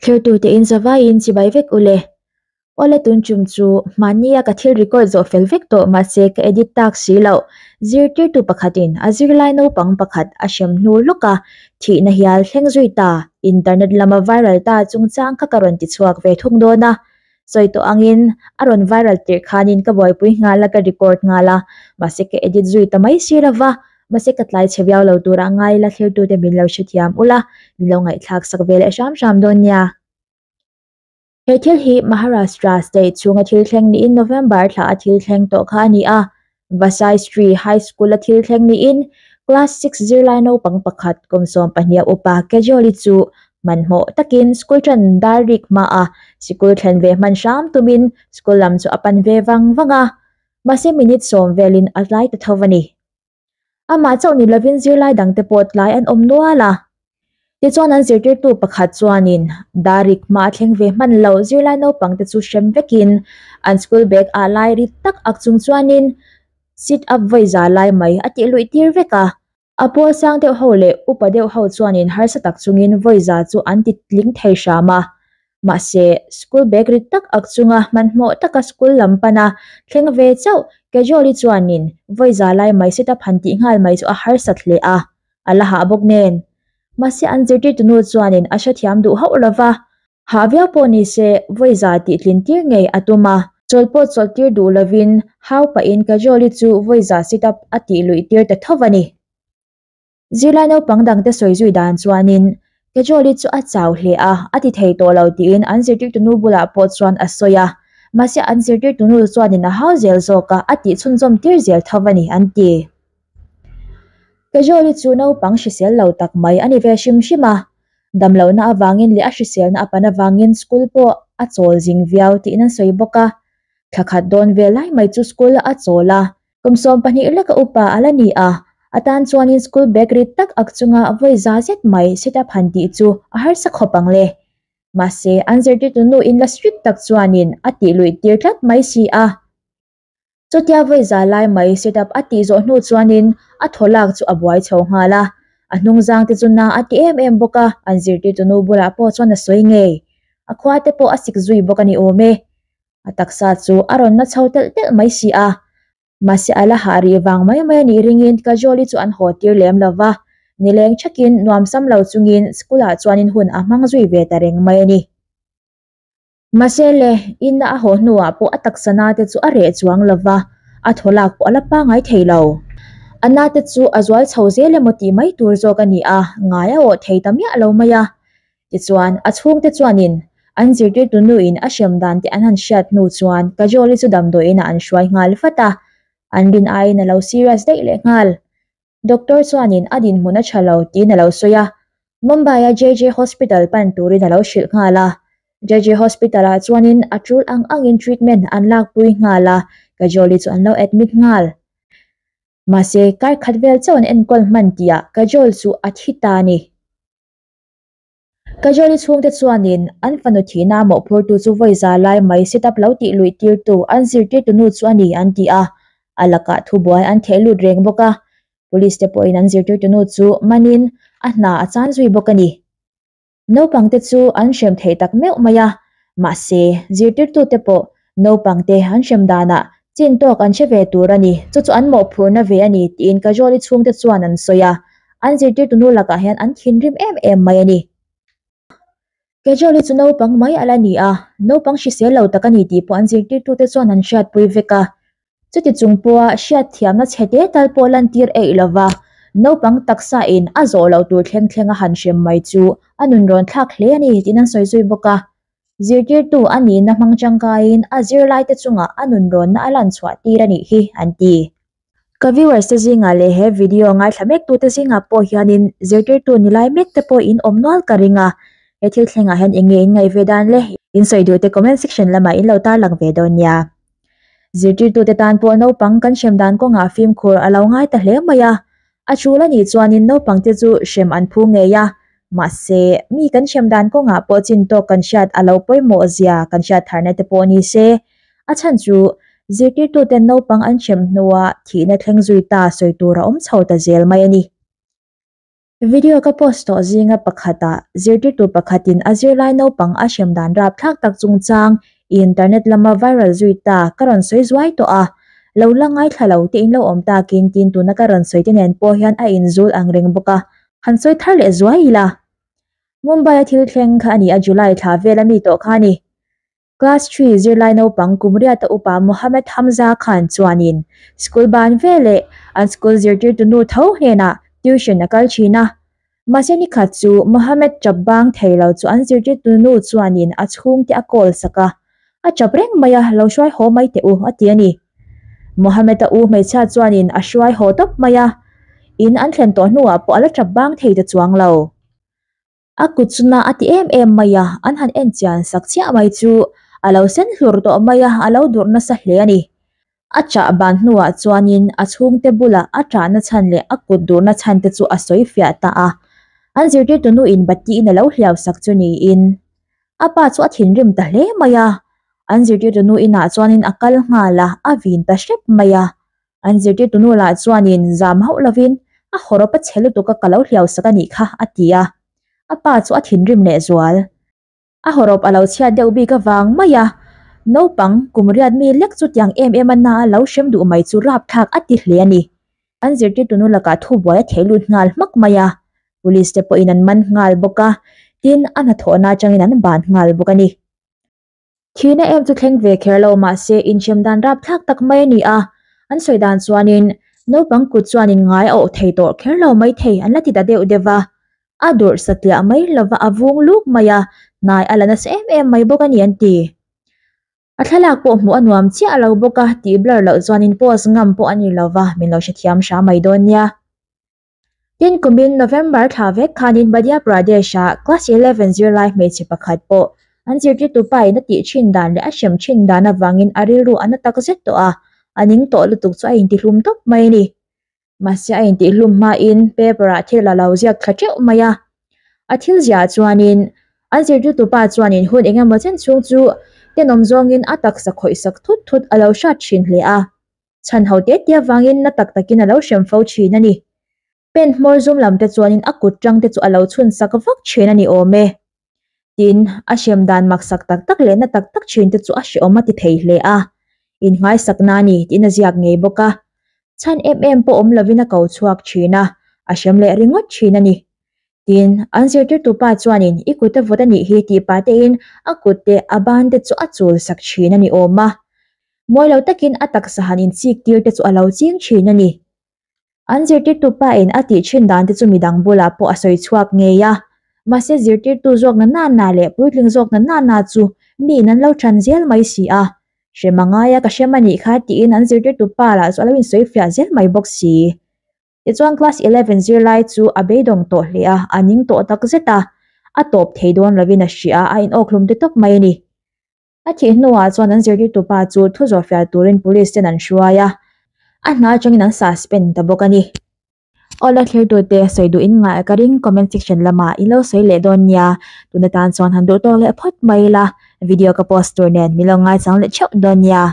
Thirtute in zavaiin chibai vek ule. Awle tun tum chu hmahnia ka thil record zawh fel vek tawh mahse ka edit tak si loh. Zirtirtu pakhatin a zirlai naupang pakhat a hrem hnu lawk a, thihna hial thleng zui ta, internet lama viral ta chungchang kha ka rawn ti chhuak ve thung dawn a. Sawi tawh angin a rawn viral tirh khanin ka buaipui nghal a ka record nghal a, mahse ka edit zui ta mai si lova. Mahse ka tlai chhe viau lo tura ngai la thlirtute min lo hrethiam ula, min lo ngaihthlak sak ve leh hram hram dawn nia. He thil hi Maharashtra state chhunga thil thleng niin November thla a thil thleng tawh kha a ni a. Vasai Sri High School a thil thleng niin class six zirlai naupang pakhat kum 12 a upa Kejoli chu hmanhmawh takin school tan dar rik hmaah sikul thlen ve hman hram tumin school lam chu a pan ve vang vang a. Mahse minute 10 velin a tlai ta tho a ni. Amah chauh ni lovin zirlai dangte pawh tlai an awm nual a. Tichuan an zirtirtu pakhat chuanin Darik hma a thleng ve hman lo zirlai naupangte chu hrem vekin an school bag ah lai rit tak ak chung chuanin sit up vawi za lai mai a tih luih tir vek a. A pawl sang deuh ho leh upa deuh ho chuanin harsa tak chungin vawi za chu an ti tling thei hram a. Mahse, school bag rit tak ak chunga hmanhmawh taka school lam pana thleng ve chauh Kajoli chuanin vawi za lai mai sit up han tih nghal mai chu a harsat hle a, a la hah bawk nen. Mahse an zirtirtu nu chuanin a hrethiam duh hauh lova, hah viau pawh ni se vawi za tih tlin tir ngei a tum a. Chawlh pawh chawlh tir duh lovin hau pahin Kajoli chu vawi za sit up a tih luih tir ta tho a ni. Zirlai naupang dangte sawi zui dan chuanin Kajoli chu a chau hle a, a ti thei tawh lo tiin an zirtirtu nu bulah pawh chuan a sawi a. Mahse an zirtirtu nu chuanin a hau zel zawk a, a tih chhunzawm tir zel tho a ni an ti. Kajoli chu naupang hrisel lo tak mai a ni ve hrim hrim a. Damlohna avangin leh a hriselna a pan avangin school pawh a chawl zing viau tiin an sawi bawk a. Thla khat dawn vel lai mai chu school a chawl a. Kum 12 leka upa a la ni a, a tan chuanin school bag rit tak ak chunga vawi za zet mai sit up han tih chu a harsa khawp ang le. Mahse, an zirtirtu nu in la strict tak chuanin a tih luih tir tlat mai si a. Chutia vawi za lai mai sit up a tih zawh hnu chuanin a thaw lak chu a buai chho nghal a. A hnung zang te chu na a ti em em bawk a, an zirtirtu nu bulah pawh chuan a sawi ngei. A khua te pawh a sik zui bawk a ni awm e. A taksa chu a rawn na chho telh telh mai si a. Mahse a la hah rih vang mai mai a nih ringin Kajoli chu an haw tir lem lo va, nileng thakin nuam sam lo chungin school ah chuanin hun a hmang zui ve ta reng mai a ni. Mahse le, inna a haw hnuah pawh a taksa na te chu a reh chuang lo va, a thaw lak pawh a la pangngai thei lo. A na te chu a zual chho zel emaw tih mai tur zawk a ni a, ngai a awh thei ta miah lo mai a. Tichuan, a chhungte chuanin an zirtirtu nuin a hrem dan te an han hriat hnu chuan Kajoli chu damdawiinah an hruai nghal vat a, an rin aiin a lo serious daih leh nghal. Doctor chuanin a dinhmun a tha lo tiin a lo sawi a, Mumbai-a JJ Hospital pan turin a lo hrilh nghal a. JJ Hospital-ah chuanin a tul ang angin treatment an lakpui nghal a, Kajoli chu an lo admit nghal. Mahse, kar khat vel chauh an enkawl hman tihah Kajol chu a thi ta a ni. Kajoli chhungte chuanin an fanu thihna mawhphurtu chu vawi za lai mai sit up lo tih luih tirtu an zirtirtu nu chu a ni an ti a, a lakah thubuai an theh lut reng bawk a. Police te pawhin an zirtirtu nu chu manin a hna a chan zui bawk a ni. Naupangte chu an hrem theih tak meuh mai a, mahse zirtirtute pawh naupangte an hrem danah chin tawk an hre ve tur a ni, chu chu an mawhphurhna ve a ni tiin Kajoli chhungte chuan an sawi a. An zirtirtu nu lakah hian an thinrim em em mai a ni. Kajoli chu naupang mai a la ni a, naupang hrisel lo tak a ni tih pawh an zirtirtute chuan an hriatpui vek a. Chuti chung pawha hriatthiamna chhe te tal pawh lantir eih lova, naupang taksa in a zawh loh tur thleng thleng a han hrem mai chu a nun rawn thlak hle a ni tiin an sawi zui bawk a. Zirtirtu a nihna hmang tangkaiin a zirlaite chungah a nun rawnna a lan chhuah tir a nih hi an ti. Ka viewers te zingah leh he video ngaithla mek tute zingah pawh hianin zirtirtu ni lai mek te pawh in awm nual ka ring a, he thil thlengah hian eng nge in ngaih ve dan le? In sawi duh te comment section lamah in lo tarlang ve dawn nia. Zirtirtute tan pawh naupang kan hrem dan kawngah fimkhur a lo ngai ta hle mai a, a tul a nih chuanin naupangte chu hrem an phu ngei a, mahse mi kan hrem dan kawngah pawh chin tawk kan hriat a lo pawimawh zia kan hriat tharna te pawh ni se, A chhan chu zirtirtuten naupang an hrem hnua thihna thleng zui ta sawi tur a awm chho ta zel mai a ni. Video ka post tawh zinga pakhatah zirtirtu pakhatin a zirlai naupang a hrem dan rapthlak tak chungchang internet lama viral zui ta ka rawn sawi zuai tawh a, lo la ngaithla lo te in lo awm takin tin tuna ka rawn sawi te nen pawh hian a inzul ang reng bawk a, han sawi thar leh zuai ila. Mumbai a thil thleng kha a ni a July thla vel ami tawh kha a ni. Class three zirlai naupang kum riata upa Mohammed Hamza Khan chuanin school ban veleh an school zirtirtu nu tho hnenah tuition a kal thin a. Mahse ni khat chu Mohammed chap bang thei lo chu an zirtirtu nu chuanin a chhungte a call sak a, A chap reng mai a, lo hruai haw mai teh u, a ti a ni. Mohammed-a u hmeichhia chuanin a hruai haw tawp mai a, in an thlen tawh hnuah pawh a la chap bang thei ta chuang lo. A kut chu na a ti em em mai a, an han en chian sak chiah mai chu a lo sen hlur tawh mai a, a lo durh nasa hle a ni. A chah ban hnuah chuanin a chhungte bulah a chahna chhan leh a kut durhna chhan te chu a sawi fiah ta a, an zirtirtu nuin Batiin a lo hliau sak chu niin a pa chu a thinrim ta hle mai a, an zirtirtu nu inah chuanin a kal nghal a, a vin ta hrep mai a. An zirtirtu nu lah chuanin zam hauh lovin a hawrawp a chhe lutuk a ka lo hliau sak a nih kha a ti a, a pa chu a thinrim leh zual. A hawrawp a lo chhiat deuh bik avang mai a, naupang kum riat mi lek chu tiang em em a na a lo hrem duh mai chu rapthlak a ti hle a ni. An zirtirtu nu lakah thubuai a thei lut nghal hmak mai a, police te pawhin an man nghal bawk a, tin a hnathawhna atangin an ban nghal bawk a ni. Thihna em chu thleng ve kher lo mahse inhrem dan rapthlak tak mai a ni a, an sawi dan chuanin naupang kut chuanin ngai a awh thei tawh kher lo maithei an la ti ta deuh deuh va, a durh satliah mai lova a vung luk mai a, hnai a la nasa em em mai bawk a ni an ti. A thlalak pawh hmuh a nuam chiah lo bawk a, tih blur loh chuanin post ngam pawh a ni lova, min lo hrethiam hram mai dawn nia. Tin kumin November thla vek khanin Madhya Pradesh-ah Class 11 zirlai hmeichhe pakhat pawh an zirtirtu pa in a tih thin dan leh a hrem thin dan avangin a rilru a na tak zet tawh a, a ning tawh lutuk chu a intihlum tawp mai a ni. Mahse a intihlum hmain paper-ah thil a lo ziak thla teuh mai a. A thil ziah chuanin an zirtirtu pa chuanin hun engemaw chen chhung chu tenawm zawngin a taksa khawihsak thut thut a lo hrat thin hle a. Chhan ho te te avangin na tak takin a lo hrem fo thin a ni. Pen hmawr zum lam te chuanin a kut tang te chu a lo chhun sak vak thin a ni awm e. Tin, a hrem dan mak sak tak tak leh na tak tak thin te chu a hrehawm a ti thei hle a. Innghaisak na a ni tiin a ziak ngei bawk a. Chhan em em pawh awm lovin a ko chhuak thin a, a hrem leh ringawt thin a ni. Tin, an zirtirtu pa chuanin i kut a vawt a nih hi tih pah tein a kut te a ban te chu a chul sak thin a ni awm a. Mawi lo takin a taksa han inchik tir te chu a lo ching thin a ni. An zirtirtu pa in a tih thin dan te chu midang bulah pawh a sawi chhuak ngei a. Mahse zirtirtu zawk na na na leh puitling zawk na na na chu miin an lo than zel mai si a. Hrem a ngai a ka hrem a nih kha tiin an zirtirtu pa lah chu a lo insawi fiah zel mai bawk si. Tichuan class 11 zirlai chu a beidawng tawh hle a, a ning tawh tak zet a, a tawp thei dawn lovin a hria a, a inawkhlum te tawp mai a ni. A thih hnuah chuan an zirtirtu pa chu thu zawhfiah turin police ten an hruai a, a hna atangin an suspend ta bawk a ni. Awla thlirtute sawi duh in ngaih ka ring comment section lamah in lo sawi leh dawn nia, tun atan chuan han duh tawk leh phawt mai ila, video ka post tur nen min lo ngaichang leh theuh dawn nia.